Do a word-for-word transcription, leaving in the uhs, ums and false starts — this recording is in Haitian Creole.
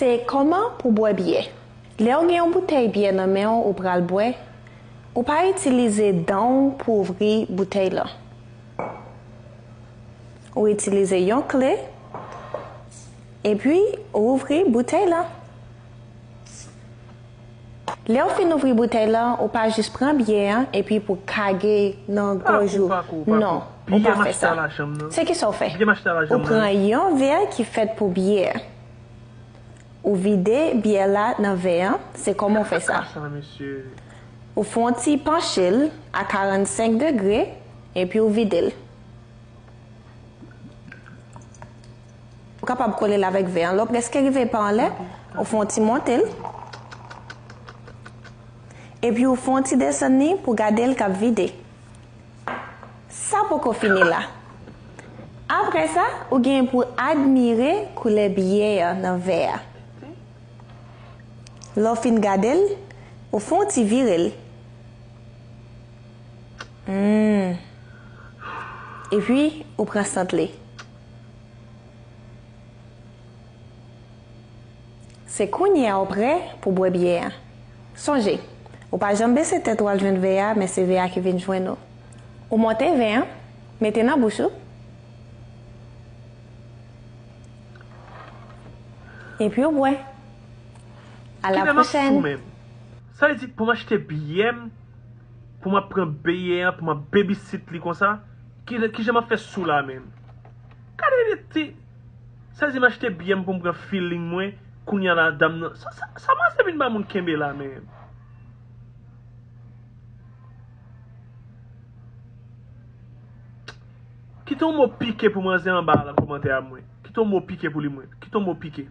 Se kòman pou bwè byè. Lè w gen yon boutèy byè nan men w ou pral bwè, ou pa itilize dan w pou ouvri boutèy lan. Ou itilize yon kle, epi ou ouvri boutèy lan. Lè w fin ouvri boutèy lan, ou pa jis pran byè an epi pou kage nan gòj ou. Non, ou pa fè sa. Se kisa w fè? Ou pran yon vè ki fèt pou byè. Ou vide byè la nan vè an, se kòman w fè sa? Ou fè yon ti panche l a karannsenk degre, epi ou vide l. Ou kapab kole l avèk vè an. Lè w prèske rive pa anlè, ou fè yon ti monte l. Epi ou fè yon ti desann li pou gade l k ap vide. Sa poko fini la. Apre sa, ou gen pou admire koulè byè an nan vè a. Lè w fin gade l, ou fè yon ti vire l. Hmm. Epi, ou pran sant li. Se kounye a w prè pou bwè byè a. Sonje, ou pa janm bese tèt ou al jwenn vè a, men se vè a ki vin jwenn ou. Ou monte vè a, mete nan bouch ou, epi w bwè. A la pwochèn. Sa vle di pou m achte byè m, pou m ap pran byè an, pou m ap babysit li konsa? Ki, kijan m ap fè sou la menm? Gade de ti. Sa di m achte byè m pou m pran feeling mwen, kounye a la dam nan. Sa, sa, sa manzè vin ba moun kenbe la menm? Kite yon mo pike pou manzè anba a nan kòmantè a mwen. Kite yon mo pike pou li mwen. Kite yon mo pike.